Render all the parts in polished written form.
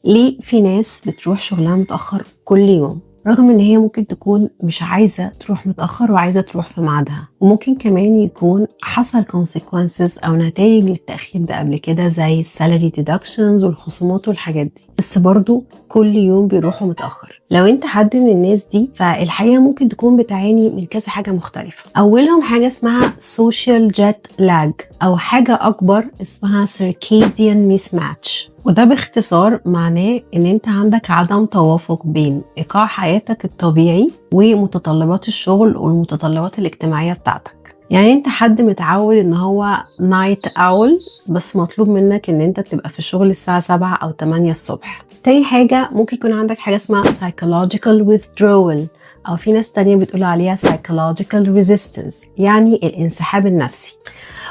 ليه في ناس بتروح شغلها متأخر كل يوم، رغم ان هي ممكن تكون مش عايزة تروح متأخر وعايزة تروح في ميعادها؟ وممكن كمان يكون حصل consequences او نتائج للتأخير ده قبل كده، زي ال salary deductions والخصومات والحاجات دي، بس برضو كل يوم بيروحوا متأخر. لو انت حد من الناس دي، فالحقيقة ممكن تكون بتعاني من كذا حاجة مختلفة. اولهم حاجة اسمها social jet lag، او حاجة اكبر اسمها circadian mismatch، وده باختصار معناه ان انت عندك عدم توافق بين ايقاع حياتك الطبيعي ومتطلبات الشغل والمتطلبات الاجتماعية بتاعتك. يعني انت حد متعود ان هو night owl، بس مطلوب منك ان انت تبقى في الشغل الساعة 7 او 8 الصبح. تاني حاجة، ممكن يكون عندك حاجة اسمها psychological withdrawal، أو في ناس تانية بتقول عليها psychological resistance، يعني الانسحاب النفسي.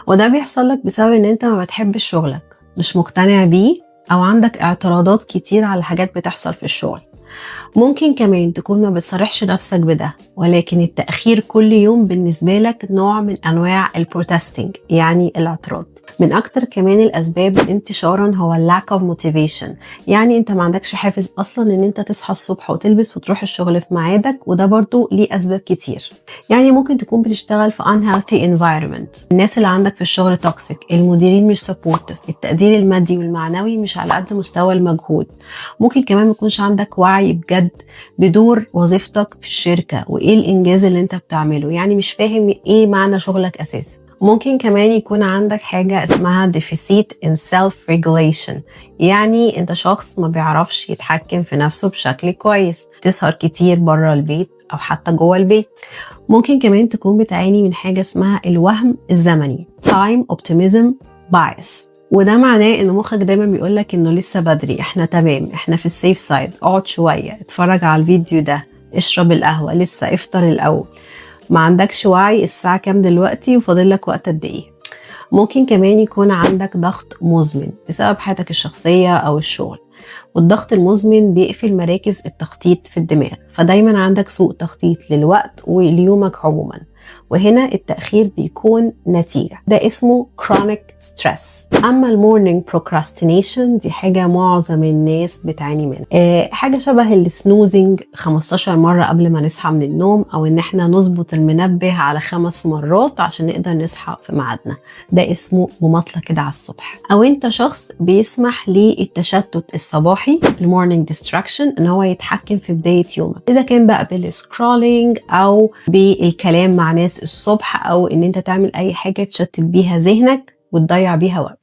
وده بيحصل لك بسبب ان انت ما بتحبش شغلك، مش مقتنع بيه، او عندك اعتراضات كتير على حاجات بتحصل في الشغل. ممكن كمان تكون ما بتصارحش نفسك بده، ولكن التأخير كل يوم بالنسبة لك نوع من أنواع ال protesting، يعني الاعتراض. من أكتر كمان الأسباب انتشارا هو lack of motivation، يعني أنت ما عندكش حافز أصلا إن أنت تصحى الصبح وتلبس وتروح الشغل في ميعادك. وده برضو ليه أسباب كتير، يعني ممكن تكون بتشتغل في unhealthy environment، الناس اللي عندك في الشغل toxic، المديرين مش supportive، التقدير المادي والمعنوي مش على قد مستوى المجهود. ممكن كمان ما يكونش عندك وعي بجد بدور وظيفتك في الشركة وإيه الإنجاز اللي أنت بتعمله، يعني مش فاهم إيه معنى شغلك أساسا. ممكن كمان يكون عندك حاجة اسمها deficit in self regulation، يعني انت شخص ما بيعرفش يتحكم في نفسه بشكل كويس، تسهر كتير بره البيت أو حتى جوه البيت. ممكن كمان تكون بتعاني من حاجة اسمها الوهم الزمني، time optimism bias، وده معناه ان مخك دايما بيقولك انه لسه بدري، احنا تمام، احنا في ال safe side، اقعد شوية، اتفرج على الفيديو ده، اشرب القهوة، لسه افطر الاول. ما عندكش وعي الساعة كام دلوقتي وفاضل لك وقت قد ايه. ممكن كمان يكون عندك ضغط مزمن بسبب حياتك الشخصية أو الشغل، والضغط المزمن بيقفل مراكز التخطيط في الدماغ، فدايما عندك سوء تخطيط للوقت وليومك عموما، وهنا التأخير بيكون نتيجة. ده اسمه chronic stress. أما ال morning procrastination، دي حاجة معظم الناس بتعاني منها، حاجة شبه ال snoozing 15 مرة قبل ما نصحى من النوم، أو إن احنا نظبط المنبه على 5 مرات عشان نقدر نصحى في ميعادنا. ده اسمه مماطلة كده على الصبح. أو أنت شخص بيسمح للتشتت الصباحي، ال morning distraction، إن هو يتحكم في بداية يومك، إذا كان بقى بال scrolling أو بالكلام مع ناس الصبح، أو إن أنت تعمل أي حاجة تشتت بيها ذهنك وتضيع بيها وقتك.